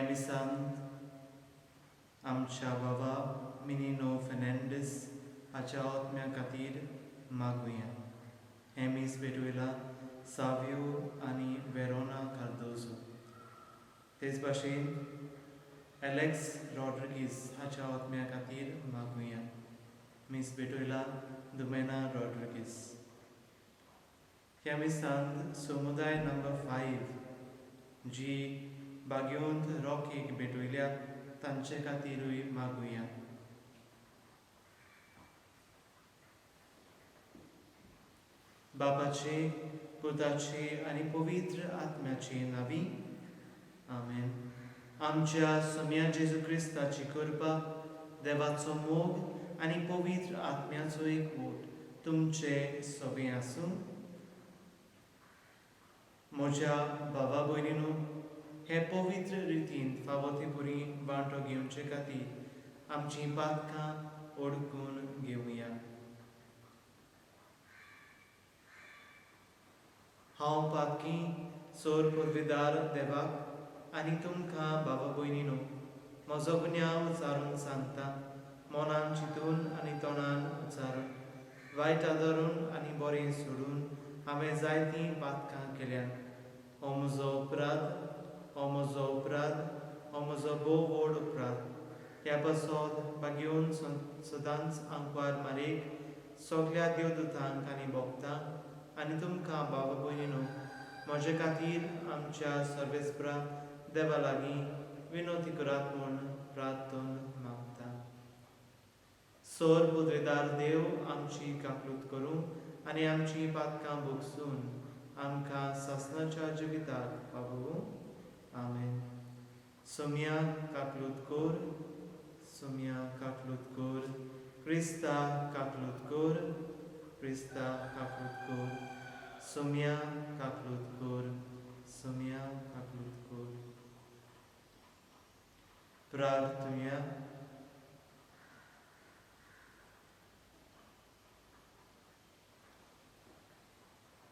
मिसांत आमच्या बाबा मिनिनो फेर्नांडीस हाच्या आत्म्या खातीर मागुया. हें मीस भेटवयलां सावियो आनी वेरोना कार्दोजो. तेच भाशेन एलेक्स रॉड्रिगीस हाच्या आत्म्या खातीर मागुया. मीस भेटवयलां दुमेना रॉड्रिगीस. ह्या मिसांत समुदाय नंबर 5 जी बागेवंत रॉकीक भेटवयल्या तांचे खातीरूय मागुया. बापाचे, पुताचे आनी पवित्र आत्म्याचे नांवी, आमेन. आमच्या सोम्या जेजू क्रिस्ताची कृपा, देवाचो मोग आनी पवित्र आत्म्याचो एकवट तुमचे सगळें आसूं. म्हज्या भावा भयणीनो, हे पवित्र रितीन फावो ते परी वांटो घेवचे खातीर आमचीं पातकां ओडकून घेवया. हांव पातकी सोर पदवीदार देवाक आनी तुमकां भावा भयणीनो म्हजो गुन्यांव उचारून सांगता. मनान चिंतून आनी तोंडान उचारून, वायट आदारून आनी बरें सोडून हांवें जायतीं पातकां केल्यात. हो म्हजो अपराध, हो म्हजो अपराध, हो म्हजो भोव व्हड अपराध. ह्या पासत भागेवन सदांच आंकवार मारेक, सगल्या देवदूतांक आनी भोगतांक आनी तुमकां भावा भयणीनो म्हजे खातीर आमच्या सर्वेस्परा देवा लागीं विनवती करात म्हूण प्रार्थन मागता. सोर पुद्रेदार देव आमची काकलूत करूं आनी आमची पातकां भोगसून आमकां सासणाच्या जिविताक पावोवं. आमेन. सोम्या काकलूत कोर, सोम्या काकलूत कोर, क्रिस्ता काकलूत कोर, क्रिस्ता काकलूत कोर, सोम्या काकलूत कोर, सोम्या काकलूत कोर. प्रार्थुया.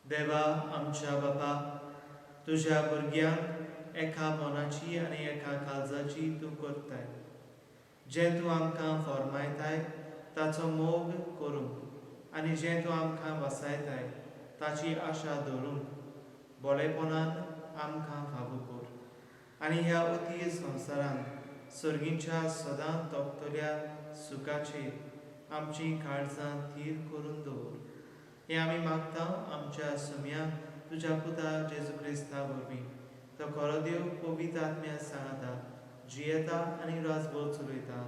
देवा आमच्या बापा, तुज्या भुरग्यांक एका मनाची आनी एका काळजाची तूं करताय. जें तूं आमकां फॉर्मायताय ताचो मोग करूंक आनी जें तूं आमकां वसायताय ताची आशा दवरूंक बोलेपणान आमकां फावो कर. आनी ह्या अती संवसारांत सर्गीच्या सदां तोपतल्या सुखाचेर आमचीं काळजां थीर करून दवर. हें आमी मागता आमच्या सोम्या तुज्या पुता जेजू क्रिस्ता वरवीं. तो खरो देव पवित्र आत्म्या सांगाता जियेता आनी राजभोव चलयता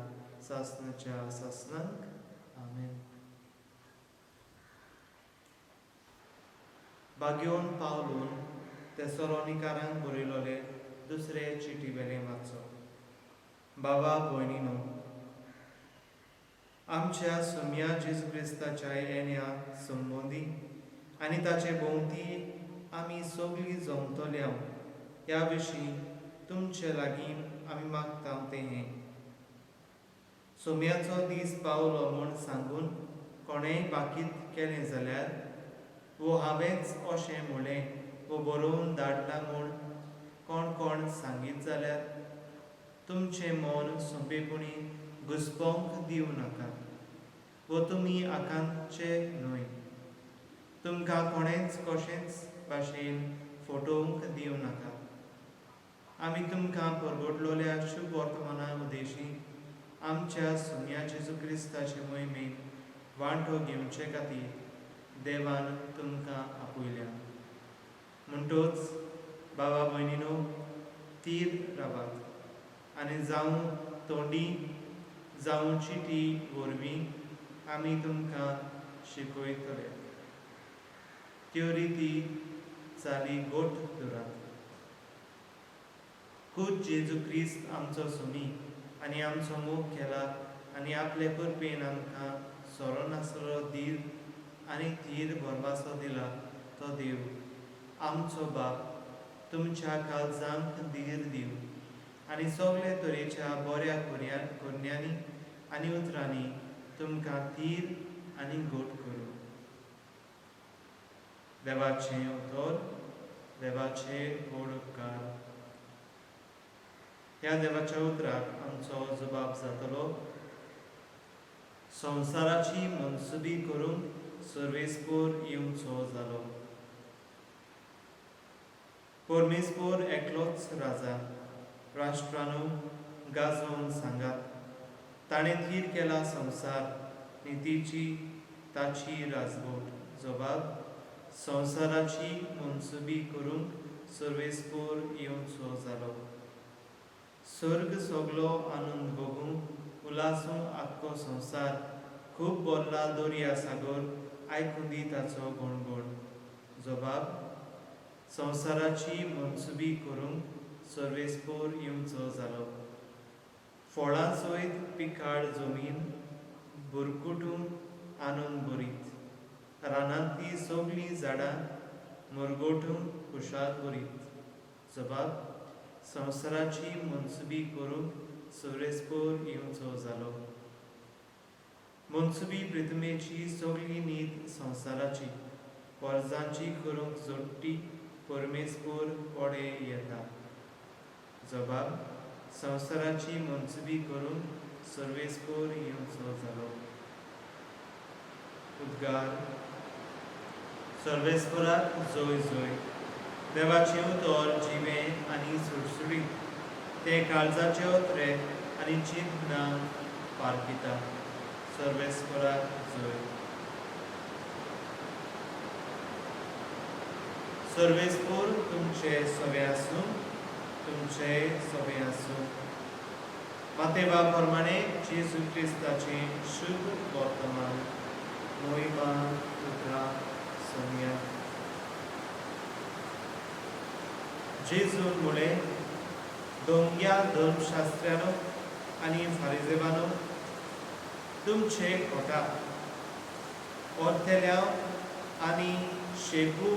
सासणाच्या सासणांक. आमेन. बागेवन पावलून तेसलोनिकारांक बरयलोले दुसरे चिटी वेलें वाचो. बाबा भयणीनो, आमच्या सोम्या जेजू क्रिस्ताच्या येण्या संबंदी आनी ताचे भोंवती आमी सगळीं जमतल्या ह्या विशीं तुमचे लागीं आमी मागता तें हें. सोम्याचो दीस पावलो म्हूण सांगून कोणेंय बाकीत केलें जाल्यार, वो हांवेंच अशें म्हणलें वो बरोवन धाडलां म्हूण कोण कोण सांगीत जाल्यार, तुमचें मन सोंपेपणी घुसपोंक दिवं नाका वो तुमी आकांतचे न्हय. तुमकां कोणेंच कशेंच भाशेन फटोवंक दिवं नाका. आमी तुमकां परगटलोल्या शुभ वर्तमाना उद्देशी आमच्या सोम्या जेजू क्रिस्ताचे मोहिमेन वांटो घेवचे खातीर देवान तुमकां आपयल्या. म्हणटोच बाबा भयणीनो, थीर रावात आनी जावं तोंडी जावं चिटी वरवीं आमी तुमकां शिकयतले त्यो रिती चाली गोट दवरात. खूद जेजू क्रिस्त आमचो सोमी आनी आमचो मोग केला आनी आपले कृपेन आमकां सोरो नासलो धीर आनी थीर भरवासो दिला तो देव आमचो बाप तुमच्या काळजांक धीर दिवं आनी सगळे तरेच्या बऱ्या करण्यांनी आनी उतरांनी तुमकां थीर आनी गोट करूं. देवाचें उतर. देवाचे व्हड उपकार. ह्या देवाच्या उतराक आमचो जबाब जातलो. संवसाराची मनसुबी करूंक सर्वेस्पोर येवचो जालो. परमेस्पोर एकलोच राजा. राष्ट्रांनो गाजोवन सांगात, ताणें थीर केला संवसार, नितीची ताची राजवट. जबाब: संवसाराची मनसुबी करूंक सर्वेस्पोर येवचो जालो. सर्ग सगलो आनंद भोगूं, उल्हासूं आख्खो संवसार. खूब भरला दर्या सागर, आयकूं दी ताचो गणगण. जबाब: संवसाराची मनसुबी करूंक सर्वेस्पोर येवचो जालो. फळां सयत पिकाळ जमीन बुरकुटूं आनंद भरीत. रानांतलीं सगलीं झाडां मुरगटूं खुशाल भरीत. जबाब: संवसाराची मनसुबी करूंक सर्वेस्पोर येवचो जालो. मनसुबी प्रितमेची सगली नीत संवसाराची, पोरजांची करूंक जोडटी परमेस्पोर पडे येता. जबाब: संवसाराची मनसुबी करूंक सर्वेस्पोर येवचो जालो. उद्गार: सर्वेस्पोराक जय जय. देवाचें उतर जिवें आनी सुटसुटीत, तें काळजाचे ओत्रे आनी चिंतनां पारखिता. सर्वेस्पोराक जय. सर्वेस्पोर तुमचे सवे आसूं, तुमचे सवे आसूं. मातेवा प्रमाणे जेजू क्रिस्ताचें शुभ वर्तमान. मोहिमा तुका सोनिया. जेजून म्हळें, दोंग्या धर्मशास्त्र्यानो आनी फारिजेवानो, तुमचे खोटा. ओर्तेल्यांव आनी शेपू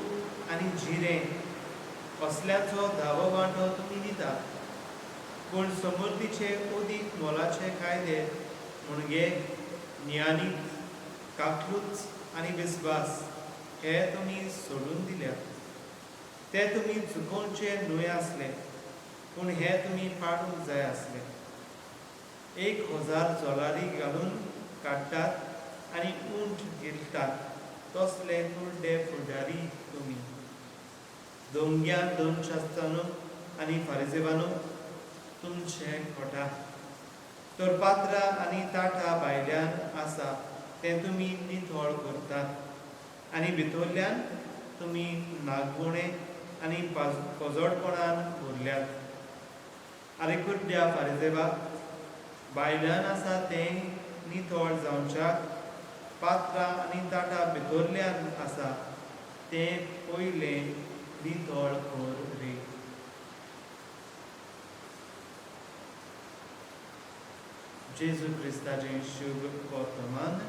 आनी जिरें असल्याचो धावो वांटो तुमी दितात, पूण समृद्धीचे अदीक मोलाचे कायदे म्हणजे ज्ञानीत, काकलूच आनी विस्वास हे तुमी सोडून दिल्यात. ते तुमी चुकोवचे न्हय आसले, पूण हे तुमी पाडूंक जाय आसले. 1000 जोलारी घालून काडटात आनी उंट गिळटात तसले कुड्डे फुडारी तुमी. दोंग्यान धर्मशास्त्रानो आनी फारिजेवानो, तुमचे खोटा. तर पात्रां आनी ताटां भायल्यान आसा तें तुमी नितळ करतात आनी भितरल्यान तुमी नागवणे आनी पजोडपणान भरल्यात. आरे कुड्ड्या फारिजेवा, भायल्यान आसा तें नितळ जावच्याक पात्रां आनी ताटां भितरल्यान आसा तें पयलें नितळ कर रे. जेजू क्रिस्ताचें शुभ वर्तमान.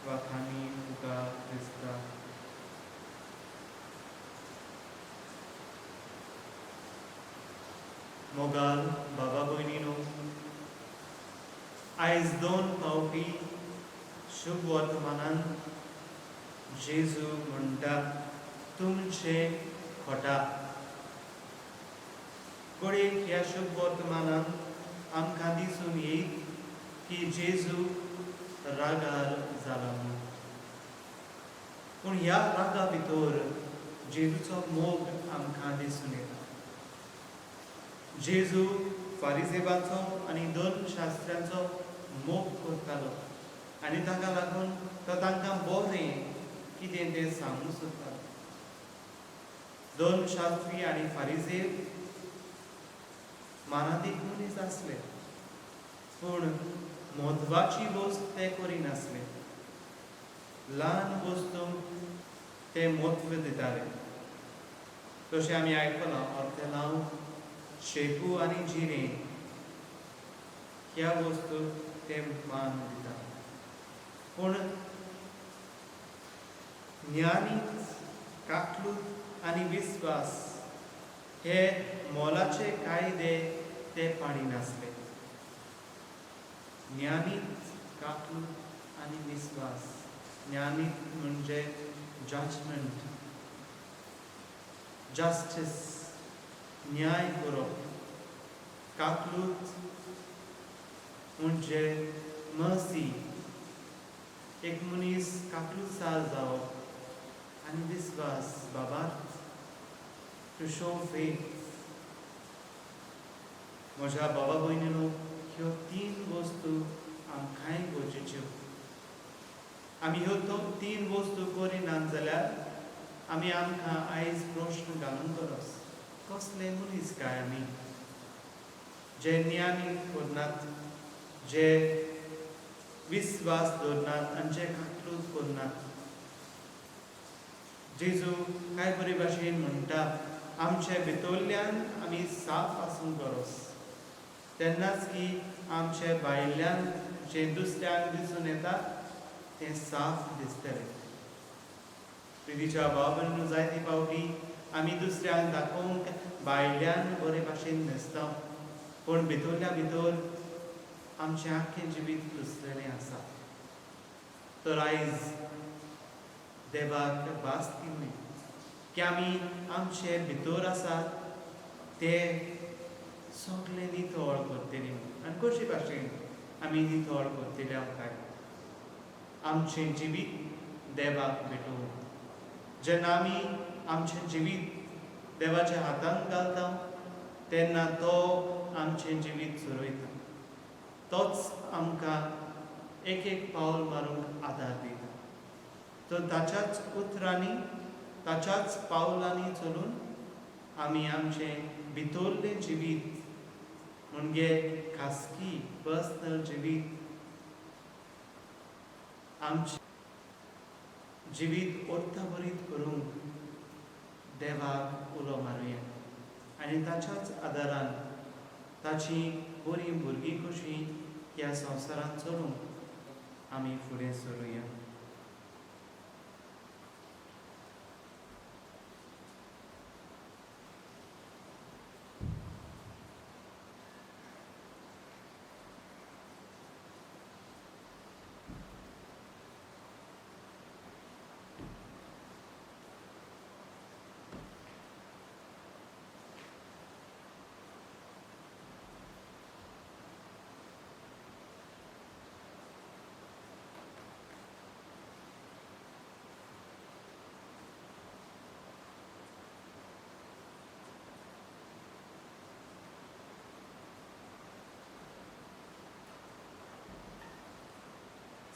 वाखानी तुका क्रिस्ता. मोगाल बाबा भयणीनो, आयज दोन पावटी शुभ वर्तमानान जेजू म्हणटा, तुमचे खोटा. घडये ह्या शुभ वर्तमानान आमकां दिसून येयत की जेजू रागार जाला म्हूण, पूण ह्या रागा भितर जेजूचो मोग आमकां दिसून येता. जेजू फारिजेवाचो आनी धर्मशास्त्र्यांचो मोग करतालो आनी ताका लागून तो तांकां बरें कितें तें सांगूंक सोदतालो. धर्मशास्त्री आनी फारिजेव मानादीक मनीस आसले, पूण म्हत्वाची वस्त ते करिनासले. ल्हान वस्तूंक ते म्हत्व दिताले. तशें आमी आयकलां, ऑर्तेलांव, शेपू आनी जिरें ह्या वस्तूक ते मान दिता, पूण ज्ञानीत, काकलूत आनी विस्वास हे मोलाचे कायदे ते पाडिनासले. ज्ञानीत, काकलूत आनी विस्वास. ज्ञानीत म्हणजे जजमेंट, जस्टीस, न्याय करप. काकलूत म्हणजे मर्सी, एक मनीस काकलूतसार जावप आनी विस्वास बाबार्थ, टू शो फेथ। म्हज्या बाबा भयणीनो, ह्यो तीन वस्तू आमकांय गरजेच्यो। आमी ह्यो तीन वस्तू करिनात जाल्यार आमी आमकां आयज प्रश्न घालूंक गरज, कसले मनीस काय आमी, जे नियामी करनात, जे विस्वास दवरनात आनी जे काकलूत करनात। जेजू काय बरे भाशेन म्हणटा, आमचे भितरल्यान आमी साफ आसूंक गरज, तेन्नाच की आमचे भायल्यान जे दुसऱ्यांक दिसून येता तें साफ दिसतलें। प्रितीच्या भाव भयणींनो, जायते फावटी आमी दुसऱ्यांक दाखोवंक भायल्यान बरे भाशेन न्हेसता, पूण भितरल्या भितर आमचें आख्खें जिवीत लुसलेलें आसा। तर आयज देवाक भास दिवया की आमी आमचे भितर आसात ते सगळे नितळ करतली म्हूण, आनी कशे भाशेन आमी नितळ करतले काय आमचें जिवीत देवाक भेटोवन। जेन्ना आमी आमचें जिवीत देवाच्या हातांत घालता तेन्ना तो आमचें जिवीत चलयता, तोच आमकां एक एक पावल मारूंक आदार दिता। तर ताच्याच उतरांनी, ताच्याच पावलांनी चलून आमी आमचें भितरलें जिवीत म्हणजे खासगी पर्सनल जिवीत, आमचें जिवीत अर्थभरीत करूंक देवाक उलो मारुया आनी ताच्याच आदारान ताची बरीं भुरगीं कशीं ह्या संवसारांत चलूंक आमी फुडें सरुया।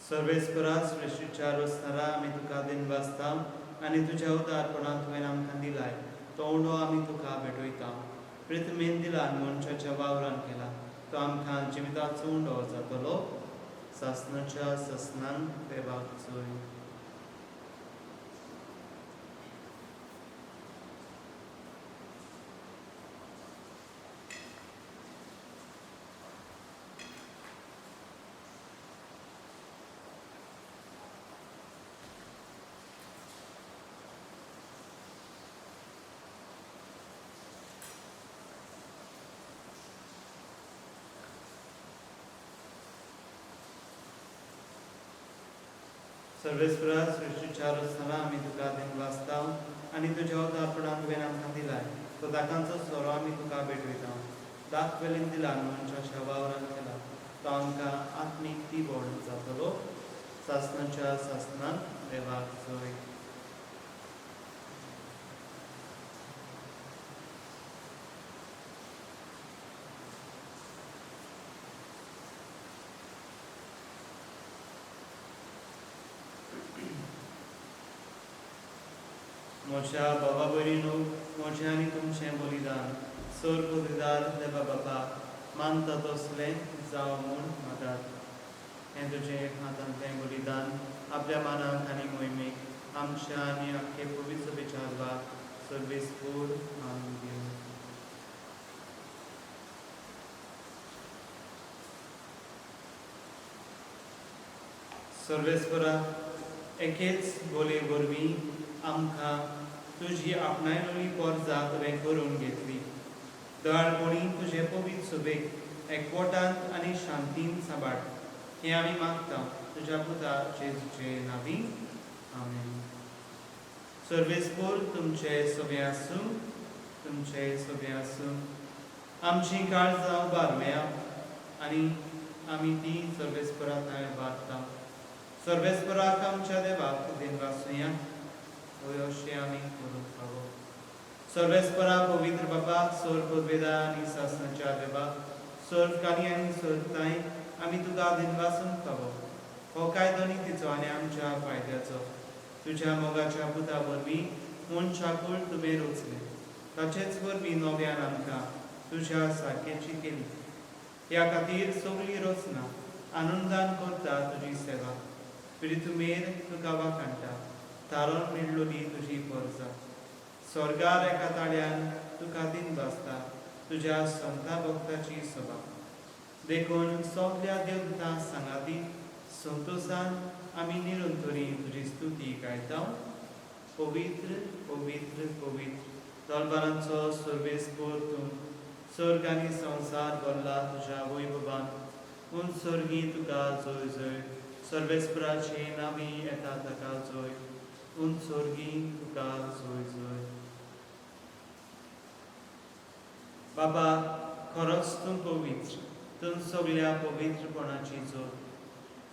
सर्वेस्परा सृश्टीच्या रोसतारा आमी तुका दिनवासता आनी तुज्या उदारपणान तुवें आमकां दिलाय तो उंडो आमी तुका भेटयता। प्रितमेन दिला मनशाच्या वावरान केला तो आमकां जिविताचो उंडो जातलो। सासणाच्या सासणांक देवाक जोय। सर्वेस्परा सृश्टीच्या रोसतारा आमी तुका दिनवासता आनी तुज्या उदारपणान तुवें आमकां दिलाय तो दाकांचो सोरो आमी तुका भेटयता। दाक वेलीन दिला मनशाच्या वावरान केला तो आमकां आत्मीक तिवड जातलो। सासणाच्या सासणांक देवाक जोय। म्हज्या बाबा भयणीनो, म्हजें आनी तुमचें बलिदान सर बलिदार देवा बाबा मानता तसलें जावं म्हूण मागात। हें तुजें हातांतलें बलिदान आपल्या मानाक आनी मोहिमेक आमच्या आनी आख्खे पवित्र विचारवाक सर्वेस्पूर मानून दिवं। सर्वेस्परा एकेच बोले वरवीं आमकां तुजी आपणायलोली पोरजा तुवें करून घेतली। दयाळपणी तुजे पवित्र सुबेक एकवटांत आनी शांतीन सांबाळ हें आमी मागता तुज्या पुता जेजूचे नांवी, आमेन। सर्वेस्पूर तुमचे सगळे आसूं, तुमचे सगळे आसूं। आमची काळजां उबारुया आनी आमी ती सर्वेस्परा थंय उबारता. सर्वेस्पराक आमच्या देवाक दिनवासुया, हय अशें आमी करूंक फावो. सर्वेस्परा पवित्र बाबा, सर्व पदवेदा आनी सासणाच्या देवा, सर्व काली आनी सर्व आमी तुका दिनवासूंक फावो. हो कायदो नितीचो आनी आमच्या फायद्याचो. तुज्या मोगाच्या पुता वरवीं मनशाकूळ तुवें रचलें, ताचेच वरवीं नव्यान आमकां तुज्या सारकेची केली. ह्या खातीर सगळी रचना आनंदान करता तुजी सेवा. प्रितुमेर तुका वाखाणटा, तारोन मेळलोली तुजी परजा. स्वर्गार एका ताळ्यान तुका दिनवासता तुज्या संता भक्ताची सभा. देखून सगल्या देवदूतां सांगाती संतोशान आमी निरंतरी तुजी स्तुती गायता. पवित्र पवित्र पवित्र दलबारांचो सर्वेस्पर तूं, स्वर्ग आनी संवसार भरला तुज्या वैभवान. उंच स्वर्गी तुका जय जय, सर्वेस्पराचे नांवी येता ताका जय. उंच स्वर्गी तुका जय जय. बाबा, खरोच तूं पवित्र, तूं सगल्या पवित्रपणाची जोड.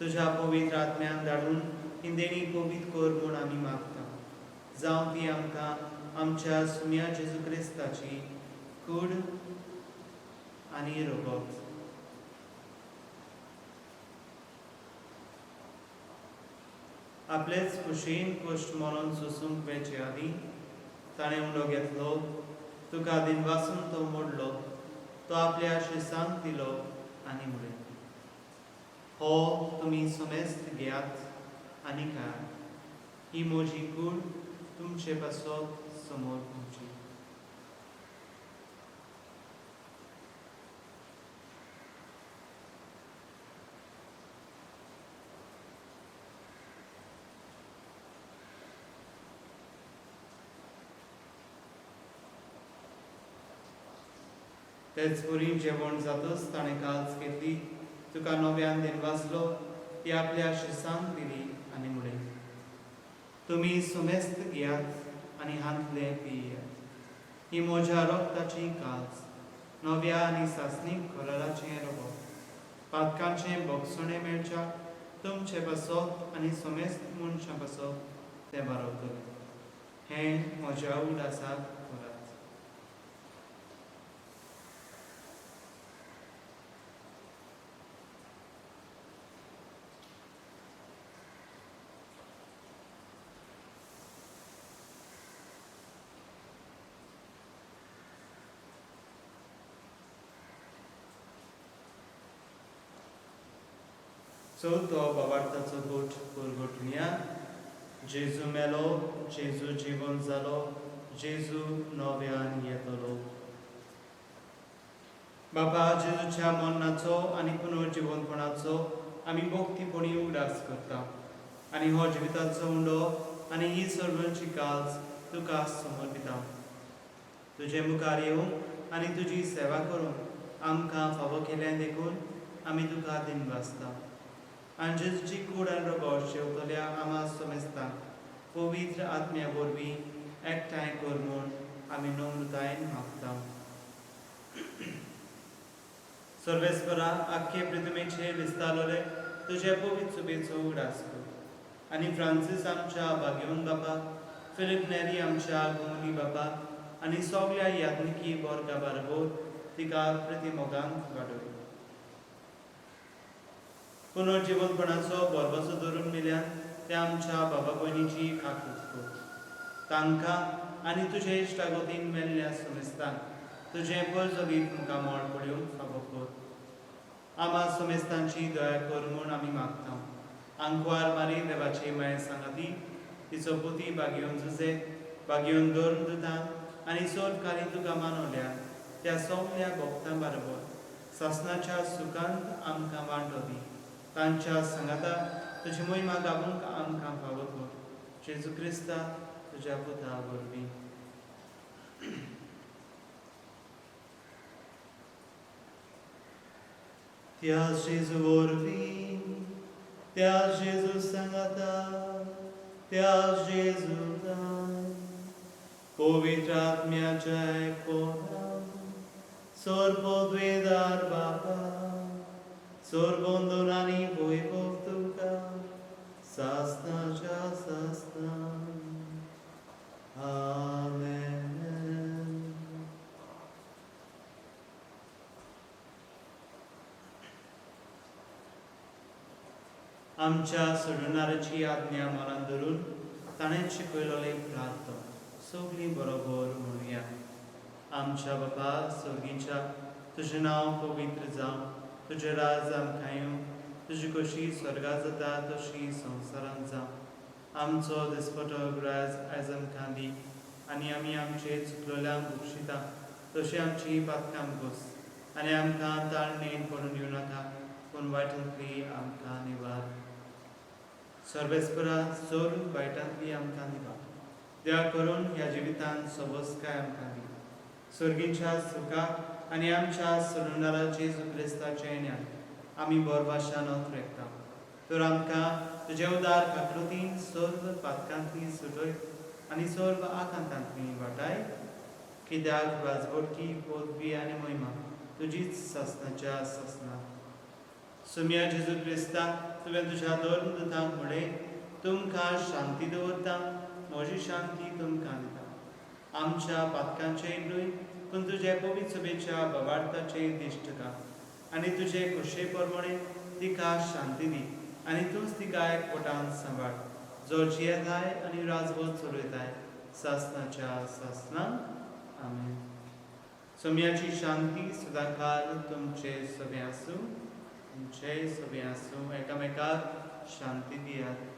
तुज्या पवित्र आत्म्यान धाडून ही देणी पवित्र कर म्हूण आमी मागता. जावं ती आमकां आमच्या सुम्या जेजू क्रिस्ताची कूड आनी रगत. आपलेच खुशयेन कश्ट मरण सोसूंक वेचे आदीं ताणें उंडो घेतलो, तुका दिनवासून तो मोडलो, तो आपल्या शिसांक दिलो आनी म्हणलें, हो तुमी समेस्त घेयात आनी खायात, ही म्हजी कूड तुमचे पासत समोर तुमची. तेच वरी जेवण जातच ताणें काल्स घेतली, तुका नव्यान दिनवासलो, ती आपल्या शिसांक दिली आनी म्हणलें, तुमी सुमेस्त घेयात आनी हांतले पियात, ही म्हज्या रक्ताची काल्स, नव्या आनी सासणीक कराराचें रगत. पातकांचें भोगसणें मेळच्या तुमचे पासत आनी समेस्त मनशां पासत तें बारवतलें. हें म्हज्या उडासाक करात. चवथो बाबार्थाचो गोठ पुरगोटुया. जेजू मेलो, जेजू जिवन जालो, जेजू नव्यान येतलो. बाबा, जेजूच्या मरणाचो आनी पुनर्जिवनपणाचो आमी भक्तीपणी उगडास करता आनी हो जिविताचो उंडो आनी ही सर्वांची काल्स तुका समर्पिता. तुजे मुखार येवंक आनी तुजी सेवा करूंक आमकां फावो केलें देखून आमी तुका दिनवासता. आनी जेजूची कूड आनी रगत शेवतल्या आमा समेस्तांक पवित्र आत्म्या वरवीं एकठांय कर म्हूण आमी नम्रतायेन मागता. सर्वेस्परा, आख्खे पृथ्वीचेर विस्तारलेले तुजे पवित्र सुबेचो उगडास कर आनी फ्रांसीस आमच्या बागेवन बाबा, फिलीप नेरी आमच्या गोमली बाबा आनी सगल्या याज्ञिकी वर्गा बरोबर तिका प्रतिमोगांत वाडय. पुनर्जिवनपणाचो भरवसो धरून मेल्यान त्या आमच्या बाबा भयणीची काकूत कर. तांकां आनी तुजे इश्टागतीन मेल्ल्या समेस्तांक तुजें परजलीत मुखामळ पळोवंक फावो कर. आमा समेस्तांची दया कर म्हूण आमी मागता. आंकवार मारी देवाची माय सांगाती, तिचो पुती बागेवन जुजे, बागेवन धरून दुता आनी सोरकारी तुका मानवल्या त्या सगल्या भक्तां बरोबर सासणाच्या सुखांत आमकां वांटो दी. तांच्या सांगाता तुजी मोहिमा गावूंक आमकां फावो कर. जेजू क्रिस्ता तुज्या पुता वरवीं. त्या जेजू वरवीं, त्या जेजू सांगाता, त्या जेजू पवित्र आत्म्याच्या एकपणान सोर पदवेदार बापा, सोर बंधून आनी वैभव तुका सासनाच्या सासना. आमेन. आमच्या सोडणाऱ्याची आज्ञा मनान धरून ताणें शिकयलें प्रार्थना सगळीं बरोबर म्हणुया. आमच्या बापा स्वर्गीच्या, तुजें नांव पवित्र जावं, तुजें राज आमकां येवं, तुजी कशी स्वर्गात जाता तशी संवसारांत जावं. आमचो दिसपटो ग्रास आयज आमकां दी आनी आमी आमचे चुकलेल्यांक बक्षिता तशी आमची पातकां गोस आनी आमकां ताळणेन पडून येवं नाका, पूण वायटांतली आमकां निवार. सर्वेस्परा, सोर वायटांतली आमकां निवार. देवा करून ह्या जिवितांत सोबसकाय आमकां दी, सर्गींच्या सुखाक आनी आमच्या सोडणारा जेजू क्रिस्ताचें ज्ञान आमी बोरभाशान रेखता. तर आमकां तुजे उदार काकळुतीन सर्व पातकांतली सुटय आनी सर्व आकांतांतली वाटाय, कित्याक राजवटकी, पदवी आनी महिमा तुजीच सासनाच्या सासना. सोम्या जेजू क्रिस्ता, तुवें तुज्या धर्मदूतांक म्हणलें, तुमकां शांती दवरता, म्हजी शांती तुमकां दिता. आमच्या पातकांचें न्हय, पूण तुजे पवित्र सभेच्या बवार्थाचे दिश्ट घाल आनी तुजे खोशये प्रमाणे तिका शांती दी आनी तूंच तिका एकवटान सांबाळ, जो जियेताय आनी राजवट चलयताय सासनाच्या सासनां. आमेन. सोम्याची शांती सदांकाल तुमचे सगळें आसूं, तुमचे सगळें आसूं. एकामेकाक शांती दियात.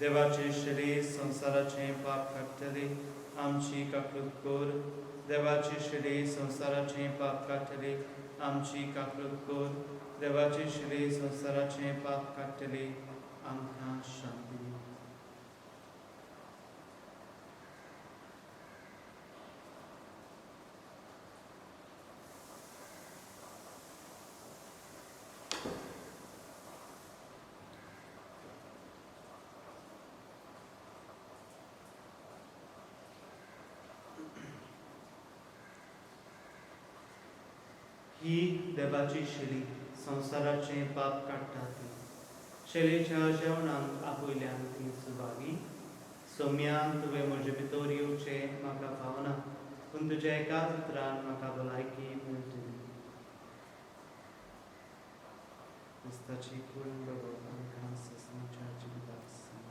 देवाचे शरीर संवसाराचें पाप काडटले, आमची काकूत कर. देवाचे शरीर संवसाराचें पाप काडटले, आमची काकूत कर. देवाचे शरीर संवसाराचें पाप काडटले, आमकां शांती दी. ही देवाची शेली संवसाराचें पाप काडटा ती. शेलेच्या जेवणाक आपयल्यान ती सुभागी. सोम्या, तुवें म्हजे भितर येवचें म्हाका फावना, पूण तुज्या एकाच उतरान म्हाका भलायकी मेळटली. क्रिस्ताची कूड रगत आमकां सासणाच्या जिविताक सांगता.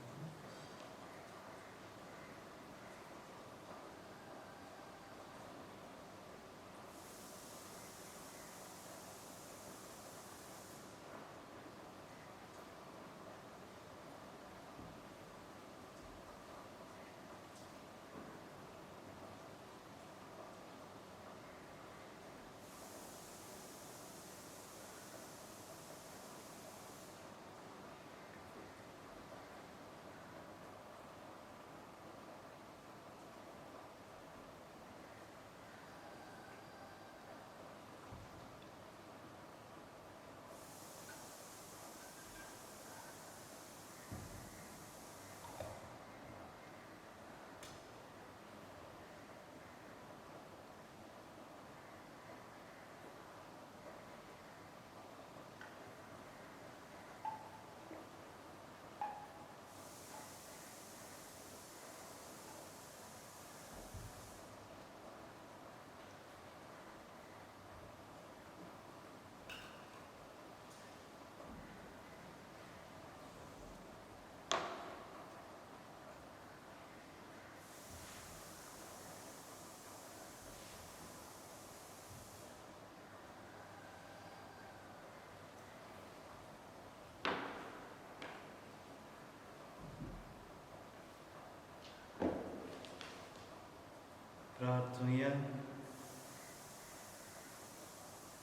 प्रार्थुया.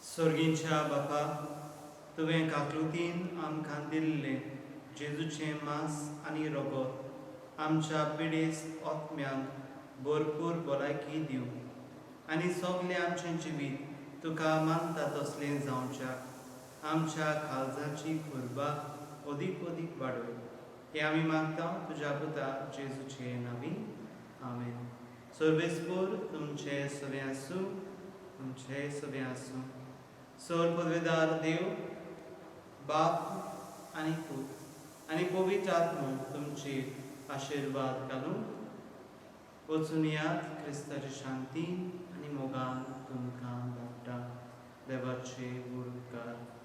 सर्गींच्या बापा, तुवें काकलुतीन आमकां दिल्लें जेजूचें मांस आनी रगत आमच्या पिडेस्त आत्म्यांक भरपूर भलायकी दिवं आनी सगळें आमचें जिवीत तुका मानता तसलें जावच्याक आमच्या काळजाची कुर्बा अदीक अदीक वाडय. हें आमी मागता तुज्या पुता जेजूचे नांवी. आमेन. सर्वेस्पोर तुमचे सगळें आसूं, तुमचे सगळें आसूं. सर पदवेदार देव बाप आनी पूत आनी पवित्र आत्मो तुमचेर आशिर्वाद घालूं. वचून यात. क्रिस्ताची शांती आनी मोगान तुमकां धाडटा. देवाचे व्हड उपकार.